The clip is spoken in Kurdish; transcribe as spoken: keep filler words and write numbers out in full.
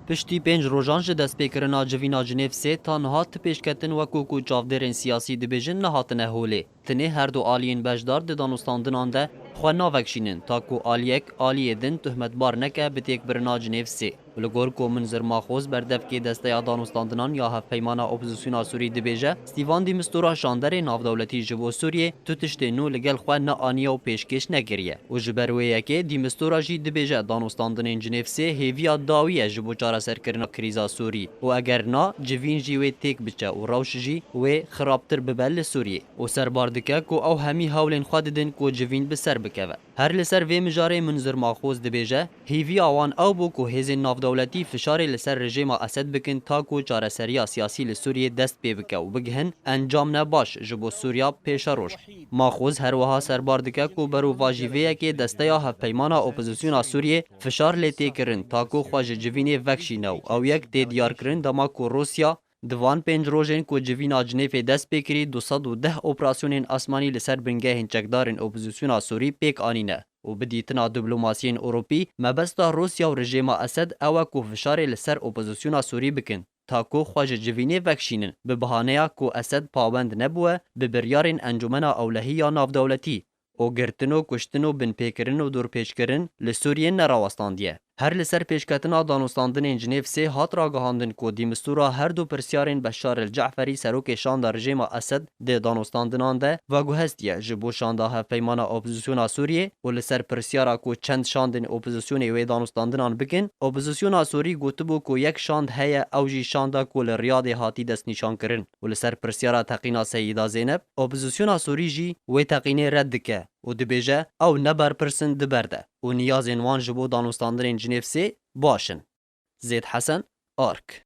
Piştî pênc rojan ji destpêkirina civîna Cinêv sê ta niha ti pêşketin wekû ku çavdêrên siyasî dibêjin nehatine holê. Tinê her du aliyên beşdar di danûstandinan de xwe navekşînin, ta ku aliyek aliyê din tuhmetbar neke bi têkbirina Cinêv sê. Û li gor ku Munzir Maxoz, berdevkê desteya danûstandinan ya Hevpeymana Opozisyona Sûrî dibêje, Stîvan Dîmistura şanderê navdewletî ji bo Sûriyê tu tiştê nû li gel xwe neaniye û pêşkêş nekiriye. Û ji ber wê yekê Dîmistura jî dibêje danûstandinên Cinêv sê hêviya dawî ye ji bo çareserkirina krîza Sûrî û eger na, civîn jî wê têk biçe û rewş jî wê xirabtir bibe li Sûriyê. Û serbar dike ku ew hemî hewlên xwe didin ku civîn bi ser bikeve. Her li ser vê mijarê Munzir Maxoz dibêje, hêviya wan ew bû ku hêzên navdewletî fişarê li ser rejêma Esed bikin ta ku çareseriya siyasî li Sûriyê dest pê bike û bigihin encamne baş ji bo Sûriya pêşeroj. Maxoz her wiha serbar dike ku berovajî vê yekê desteya Hevpeymana Opozisyona Sûriyê fişar lê tê kirin ta ku xwe ji civînê vekşîne û ew yek tê diyarkirin dema ku Rûsya di van pênc rojên ku civîna Cinêfê dest pê kirî du sed û deh operasyonên asmanî li ser bingehên çekdarên opozisyona Sûrî pêk anîne. Û bi dîtina diplomasiyên Ewropî, mebesta Rûsya û rejêma Esed ew e ku fişarê li ser opozisyona Sûrî bikin, ta ku xwe ji civînê vekşînin, bi bihaneya ku Esed pawend nebûye bi biryarên Encûmena Ewlehî ya Navdewletî û girtin û kuştin û binpêkirin û dorpêçkirin li Sûriyê nerawestandiye. Her li ser pêşketina danûstandinên Cinêv sê hat ragihandin ku Dîmistura her du pirsiyarên Beşar el Ceferî, serokê şanda rejêma Esed, di danûstandinan de veguhestiye ji bo şanda Hevpeymana Opozisyona Sûriyê û li ser pirsiyara ku çend şandên opozisyonê wê danûstandinan bikin, opozisyona Sûrî gotibû ku yek şand heye, ew jî şanda ku li Riyadê hatî destnîşankirin û li ser pirsiyara teqîna Seyîda Zeynep, opozisyona Sûrî jî wê teqînê red dike û dibêje ew ne berpirs in di ber de û niyazên wan ji bo danûstandinên Cinêv sê baş in. Zêd Hesen, Ark.